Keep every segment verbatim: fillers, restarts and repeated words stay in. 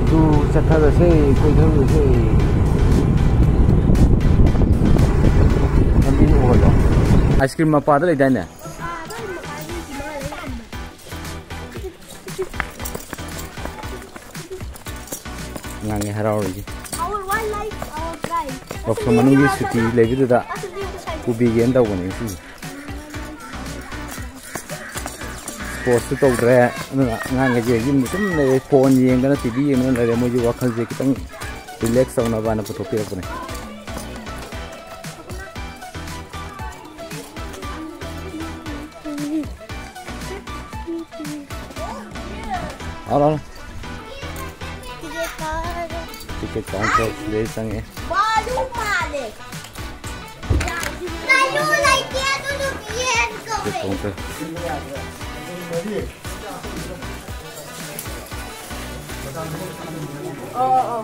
ꯑꯗꯨ ꯆꯠꯊꯔꯁꯦ, ꯀꯣꯏꯊꯔꯨꯔꯁꯦ꯫ ꯂꯝꯕꯤꯗ ꯎꯍꯜꯂꯣ꯫ Ice cream ꯃꯄꯥꯗ ꯂꯩꯗꯥꯏꯅꯦ? ꯑꯉꯥꯡꯒꯤ ꯍꯔꯥꯎꯔꯤꯁꯦ꯫ Our wildlife, our pride. ꯌꯥꯎꯁꯪ ꯃꯅꯨꯡꯒꯤ ꯁꯨꯇꯤ ꯂꯩꯕꯗꯨꯗ ꯄꯨꯕꯤꯒꯦꯅ ꯇꯧꯕꯅꯦ ꯉꯁꯤꯁꯦ꯫ ꯁ꯭ꯄꯣꯔꯠꯁꯁꯨ ꯇꯧꯗ꯭ꯔꯦ, ꯑꯗꯨꯅ ꯑꯉꯥꯡꯈꯩꯁꯦ ꯌꯨꯝꯗ ꯁꯨꯝ ꯂꯩꯔꯦ, ꯐꯣꯟ ꯌꯦꯡꯗꯅ, ꯇꯤ ꯚꯤ ꯌꯦꯡꯗꯅ ꯂꯩꯔꯦ꯫ ꯃꯣꯏꯁꯨ ꯋꯥꯈꯜꯁꯦ ꯈꯤꯇꯪ ꯔꯤꯂꯦꯛꯁ ꯇꯧꯅꯕꯅ ꯄꯨꯊꯣꯛꯄꯤꯔꯛꯄꯅꯦ꯫ ꯂꯥꯎ, ꯂꯥꯎ꯫ ꯇꯤꯀꯦꯠ ꯀꯛꯑꯒ꯫ ꯇꯤꯀꯦꯠ ꯀꯥꯎꯟꯇꯔ ꯁꯤꯗꯩ ꯆꯪꯉꯛꯑꯦ꯫ ꯕꯥꯂꯨ ꯃꯥꯜꯂꯦ꯫ ꯕꯥꯂꯨ ꯂꯩꯇꯦ, ꯑꯗꯨ ꯅꯨꯄꯤ ꯌꯦꯟ ꯀꯧꯋꯦ꯫ Ticket counter. ꯑꯣ, ꯑꯣ꯫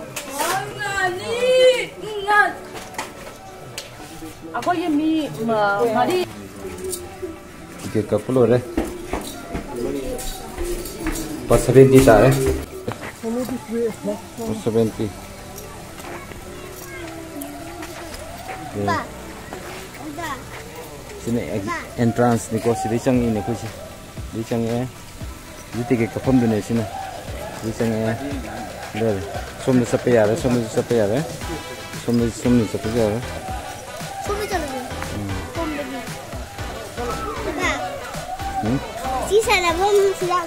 ꯑꯩꯈꯣꯏꯒꯤ ꯃꯤ, ꯃ-, ꯃꯔꯤ꯫ ꯇꯤꯀꯦꯠ ꯀꯛꯄ ꯂꯣꯏꯔꯦ꯫ ꯂꯨꯄꯥ ꯁꯚꯦꯟꯇꯤ ꯇꯥꯔꯦ꯫ ꯂꯨꯄꯥ ꯁꯚꯦꯟꯇꯤ꯫ ꯎꯝ꯫ ꯁꯤꯅ ꯑꯦꯟꯇ꯭ꯔꯥꯟꯁꯅꯤꯀꯣ, ꯁꯤꯗꯩ ꯆꯪꯉꯛꯏꯅꯦ ꯑꯩꯈꯣꯏꯁꯦ꯫ ꯁꯤꯗꯩ ꯆꯪꯉꯛꯑꯦ꯫ ꯁꯤ ꯇꯤꯀꯦꯠ ꯀꯛꯐꯝꯗꯨꯅꯦ ꯁꯤꯅ꯫ ꯁꯤ ꯆꯪꯉꯛꯑꯦ꯫ ꯂꯣꯏꯔꯦ꯫ ꯁꯣꯝꯗ ꯆꯠꯄ ꯌꯥꯔꯦ, ꯁꯣꯝꯗꯁꯨ ꯆꯠꯄ ꯌꯥꯔꯦ꯫ ꯁꯣꯝꯗ, ꯁꯣꯝꯗ ꯆꯠꯄꯁꯨ ꯌꯥꯔꯦ꯫ ꯁꯣꯝꯗ ꯆꯠꯂꯁꯦ꯫ ꯎꯝ꯫ ꯁꯣꯝꯗꯒꯤ꯫ ꯎꯝ? ꯁꯤ ꯁꯥꯟꯅꯐꯝꯁꯤꯗ꯫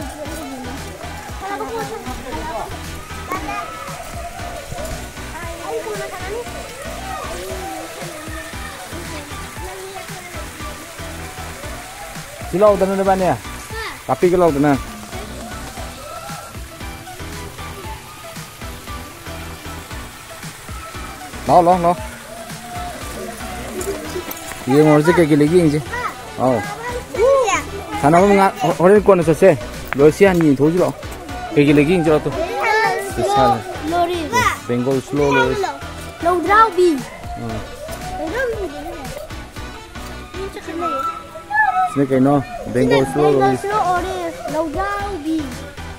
ꯁꯤ ꯂꯥꯎꯗꯅ ꯅꯕꯥꯅꯤ꯫ ꯀꯥꯞꯄꯤꯒꯦ ꯂꯥꯎꯗꯅ꯫ ꯂꯥꯎ, ꯂꯥꯎ, ꯂꯥꯎ꯫ ꯌꯦꯡꯉꯨꯔꯁꯤ ꯀꯩꯀꯩ ꯂꯩꯒꯦ ꯌꯦꯡꯁꯤ꯫ ꯑꯧ꯫ ꯁꯥꯟꯅꯐꯝ ꯉꯥ-, ꯍꯣ-, ꯍꯣꯔꯦꯟ ꯀꯣꯟꯅ ꯆꯠꯁꯦ꯫ ꯂꯣꯏꯔꯁꯤ ꯍꯥꯟꯅ ꯌꯦꯡꯊꯣꯛꯎꯁꯤ ꯂꯥꯛꯑꯣ꯫ ꯀꯩꯀꯩ ꯂꯩꯒꯦ ꯌꯦꯡꯁꯤ ꯂꯥꯛꯑꯣ ꯇꯨ꯫ ꯂꯣꯔꯤ꯫ ꯕꯦꯡꯒꯣꯜ ꯁ꯭ꯂꯣ ꯂꯣꯔꯤ꯫ ꯂꯧꯗ꯭ꯔꯥꯎꯕꯤ꯫ ꯑꯥ꯫ ꯂꯧꯗ꯭ꯔꯥꯎꯕꯤ꯫ ꯁꯤꯅ ꯀꯩꯅꯣ? Bengal slow orange. Bengal slow orange. ꯂꯧꯗ꯭ꯔꯥꯎꯕꯤ꯫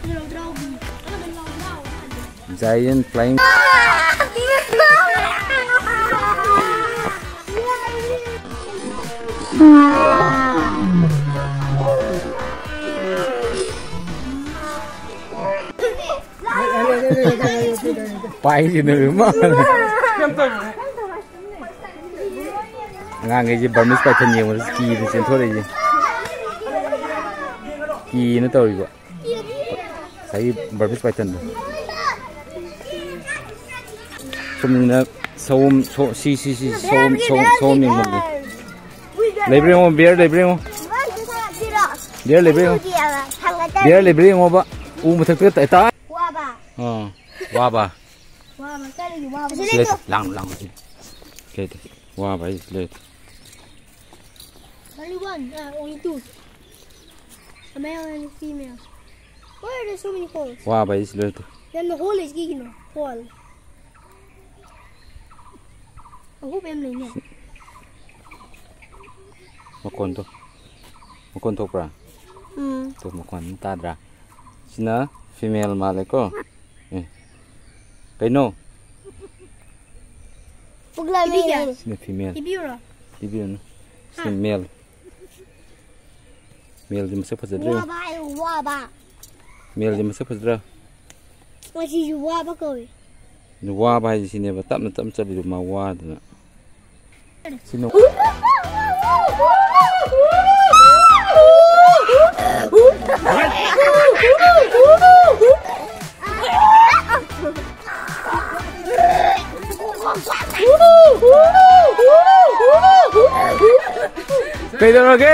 ꯂꯧꯗ꯭ꯔꯥꯎꯕꯤ꯫ Giant flying. ꯄꯥꯏꯁꯤꯅ ꯃꯥ꯫ ꯑꯉꯥꯡꯈꯩꯁꯦ Burmese python ꯌꯦꯡꯕꯗ ꯀꯤꯅ ꯆꯦꯟꯊꯣꯔꯛꯏꯁꯦ꯫ ꯀꯤꯅ ꯇꯧꯔꯤꯕ꯫ ꯉꯁꯥꯏꯒꯤ Burmese pythonꯗꯣ꯫ ꯁꯣꯝꯅ ꯁꯑꯣꯝ, ꯁꯣ-, ꯁꯤ, ꯁꯤ, ꯁꯤ, ꯁꯑꯣꯝ, ꯁꯑꯣꯝ, ꯁꯑꯣꯝ ꯌꯦꯡꯐꯝꯅꯤ꯫ ꯂꯩꯕ꯭ꯔꯥ ꯌꯦꯡꯉꯣ, bear ꯂꯩꯕ꯭ꯔꯥ ꯌꯦꯡꯉꯣ꯫ Bear ꯂꯩꯕ꯭ꯔꯥ ꯌꯦꯡꯉꯣ꯫ Bear ꯂꯩꯕ꯭ꯔꯥ ꯌꯦꯡꯉꯣꯕ꯫ ꯎ ꯃꯊꯛꯇꯒ ꯇ-, ꯇ-, ꯋꯥꯕ꯫ ꯑꯥ, ꯋꯥꯕ꯫ ꯋꯥꯕ, ꯀꯔꯤꯒꯤ ꯋꯥꯕ? ꯁꯤ ꯂꯩꯇꯦ꯫ ꯂꯥꯡ, ꯂꯥꯡ, ꯁꯤ꯫ ꯂꯩꯇꯦ꯫ ꯋꯥꯕ ꯍꯥꯏꯁꯤ ꯂꯩꯇꯦ꯫ Only one, uh, only two. A male and a female. Why are there so many holes? ꯋꯥꯕ ꯍꯥꯏꯁꯤ ꯂꯩꯇꯦ꯫ Then the hole is ꯀꯩꯒꯤꯅꯣ? Hole. ꯑꯍꯨꯝ ꯌꯥꯝ ꯂꯩꯅꯦ꯫ ꯃꯈꯣꯟꯗꯣ꯫ ꯃꯈꯣꯟ ꯊꯣꯛꯄ꯭ꯔꯥ? ꯎꯝ꯫ ꯇꯣ, ꯃꯈꯣꯟ ꯑꯗꯨꯝ ꯇꯥꯗ꯭ꯔꯥ? ꯁꯤꯅ female ꯃꯥꯜꯂꯦꯀꯣ? ꯑꯦ꯫ ꯀꯩꯅꯣ? ꯄꯨꯛꯂꯥꯕꯤ ꯀꯌꯥ? ꯁꯤꯅ female꯫ ꯄꯤꯕꯤꯌꯨꯔꯣ? ꯄꯤꯕꯤꯔꯨꯅꯨ꯫ ꯁꯤꯅ ꯍꯥ? Male꯫ Maleꯁꯦ ꯃꯁꯛ ꯐꯖꯗ꯭ꯔꯦ꯫ ꯋꯥꯕ ꯍꯥꯏꯌꯨ, ꯋꯥꯕ꯫ Maleꯁꯦ ꯃꯁꯛ ꯐꯖꯗ꯭ꯔꯥ? ꯃꯁꯤꯁꯨ ꯋꯥꯕ ꯀꯧꯏ꯫ ꯑꯗꯨ ꯋꯥꯕ ꯍꯥꯏꯁꯦ ꯁꯤꯅꯦꯕ, ꯇꯞꯅ ꯇꯞꯅ ꯆꯠꯂꯤꯗꯣ ꯃꯥ ꯋꯥꯗꯅ꯫ ꯁꯤꯅ ꯀꯩꯗꯧꯔꯒꯦ?